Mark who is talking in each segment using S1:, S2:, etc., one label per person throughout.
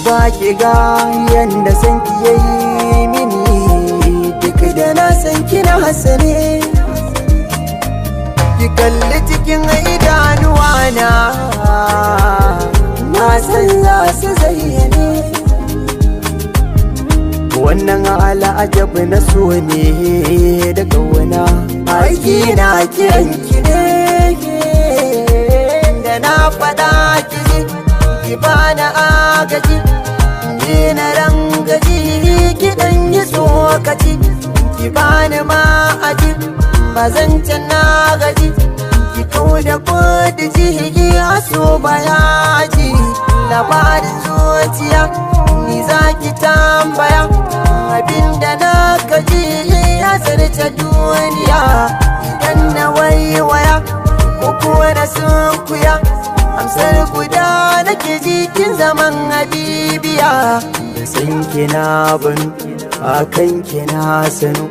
S1: Duba ki ga yanda san ki yayi mini, duk da na san kina hasane. Ki kalli cikin idanuwa na, na san za su zayyane. Wannan al'ajabi na so ne da kauna, aiki na kiran ki ne. Da na faɗa ki ji, ki bani agaji, ni na rangaji, ki dan yi tsokaci, ki bani ma'aji, ba zan na gaji, ki kau da kudi jihigi a so bayaji. Labarin zuciya ni za ki tambaya, abinda na kaji ya zarce duniya. Idan na waiwaya ko kuwa na sunkuya, amsar guda nake jikin zaman habibiya. Da san kina banu akan kina sanu,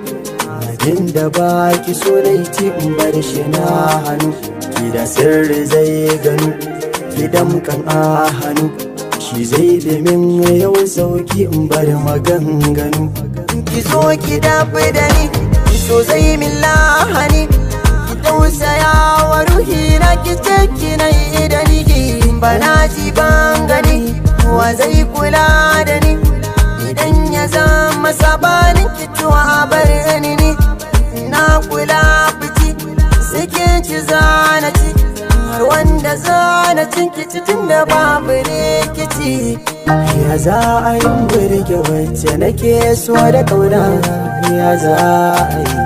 S1: abin da ba ki so ci in bar shi na hannu. Ki da sirri zai ganu, ki damkan a hannu, shi zai bi min yawan sauki in bar maganganu. Ki zo ki dafi da ni, ki so zai min lahani, ki tausaya wa ruhi na, ki ce ki na yi da ni. Ba na ji ban gani, wa zai kula da ni idan ya zama sabanin ki? To a bar ni, ni na kula fici sai ci zana ci har wanda zana cin kici tun da babu rikici. Ya za a yi burge wacce nake so da kauna? Ya za a yi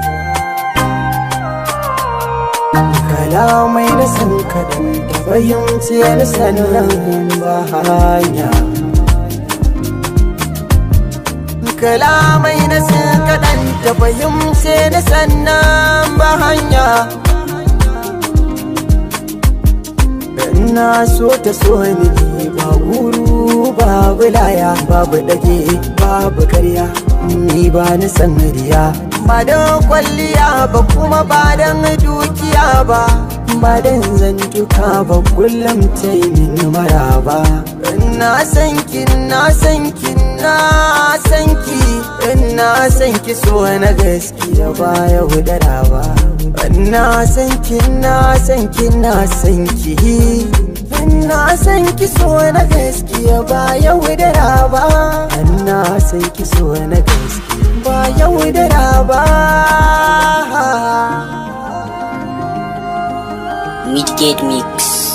S1: kalamai na san kaɗan da fahimci na sanin ba hanya. Kalamai na san kaɗan ta fahimce na sannan ba hanya. Na so ta so ni, ba guru babu laya, babu dage babu karya, ni ba ni san riya. Ba don kwalliya ba, kuma ba don dukiya ba, ba don zantuka ba, kullum ta yi min maraba. Na san ki, na san ki, na san ki, na san ki so na gaskiya ba yaudara ba. Na san ki, na san ki, na san ki, na san ki so na gaskiya ba yaudara ba. Na san ki so na gaskiya ba yaudara ba.
S2: Midgate Mix.